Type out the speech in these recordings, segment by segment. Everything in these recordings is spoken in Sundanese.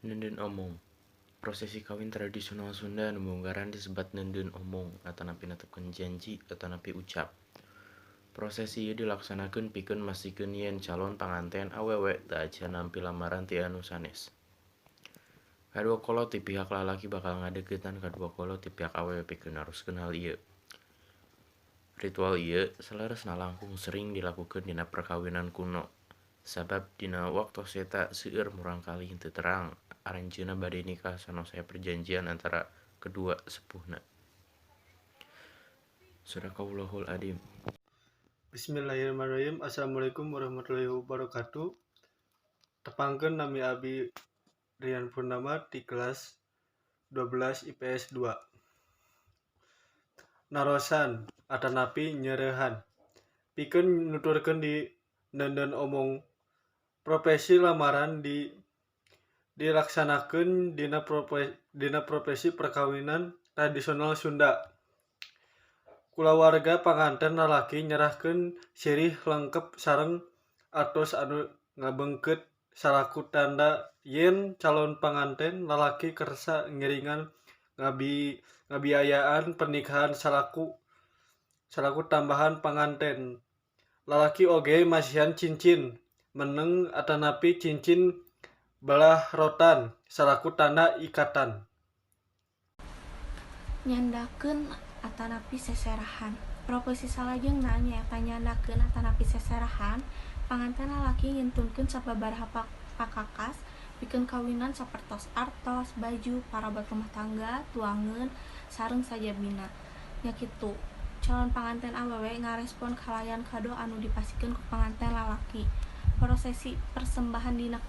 Neundeun omong. Prosesi kawin tradisional Sunda anu munggaran disebat neundeun omong atanapi netepkeun janji atanapi ucap. Prosesi ieu dilaksanakeun pikeun mastikeun yen calon panganten awewe teu acan nampi lamaran ti anu sanes. Kadua kolot ti pihak lalaki bakal ngadeuketan kadua kolot ti pihak awewe pikeun naroskeun hal ieu. Ritual ieu saleresna langkung sering dilakukeun dina perkawinan kuno, sabab dina waktos eta seueur murangkalih teu terang aranjeunna bade nikah sanaos aya perjanjian antara kedua sepuhna. Shadaqallahul adzim. Bismillahirrahmanirrahim. Assalamualaikum warahmatullahi wabarakatuh. Tepangkeun, nami abi Rian Purnama ti kelas 12 IPS 2. Narosan atanapi nyeureuhan pikeun nuturkeun di neundeun omong. Prosesi lamaran dilaksanakeun dina prosesi perkawinan tradisional Sunda. Kulawarga panganten lalaki nyerahkeun sirih lengkep sareng artos anu ngabeungkeut salaku tanda yen calon panganten lalaki kersa ngiringan ngabiayaan pernikahan salaku tambahan. Panganten lalaki oge masihan cincin meneng atanapi cincin belah rotan salaku tanda ikatan. Nyandakeun atanapi seserahan. Prosesi salajengna nyaeta nyandakeun atanapi seserahan. Panganten lalaki ngintunkeun sababaraha pakakas pikeun kawinan sapertos artos, baju, parabot rumah tangga, tuangeun, sareng sajabina. Nya kitu, calon panganten awewe ngarespon kalayan kado anu dipasihkeun ku panganten lalaki. Prosesi persembahan dina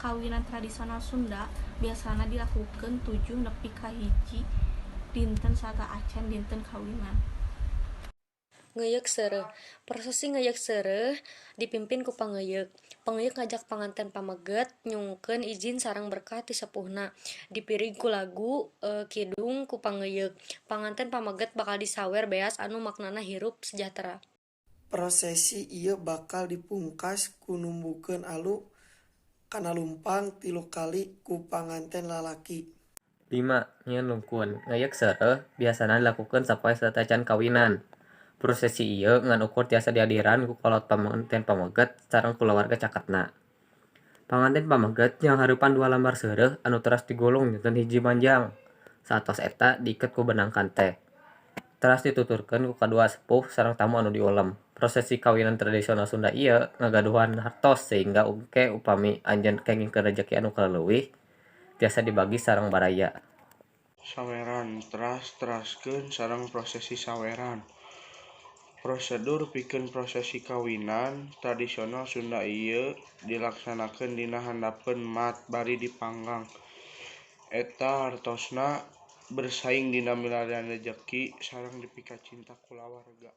kawinan tradisional Sunda biasana dilakukeun 7 nepi ka 1 dinten sateuacan dinten kawinan. Ngeuyeuk seureuh. Prosesi ngeuyeuk seureuh dipimpin ku pangeuyek. Pangeuyek ngajak panganten pameget nyungkeun izin sareng berkah ti sepuhna. Dipirig ku lagu kidung ku pangeuyek. Panganten pameget bakal disawer beas anu maknana hirup sejahtera. Prosesi ieu bakal dipungkas ku numbukeun alu kana lumpang tilu kali ku panganten lalaki. 5. Nyieun lungkun. Ngeuyeuk seureuh biasana dilakukeun sapoe sateuacan kawinan. Prosesi ieu ngan ukur tiasa dihadiran ku kolot panganten pameget sareng kulawarga caketna. Panganten pameget nyanghareupan dua lambar seureuh anu teras digulung janten hiji manjang. Saatos eta diiket ku benang kante. Teras dituturkeun ku kadua sepuh sareng tamu anu diulem. Prosesi kawinan tradisional Sunda ieu ngagaduhan hartos sehingga engke upami anjeun kengingkeun rejeki anu kaleuwih tiasa dibagi sareng baraya. Saweran. Teras teraskeun sareng prosesi saweran. Prosedur pikeun prosesi kawinan tradisional Sunda ieu dilaksanakeun dina handapeun mat bari dipanggang. Eta hartosna bersaing dina milarian rejeki sareng dipikacinta kulawarga.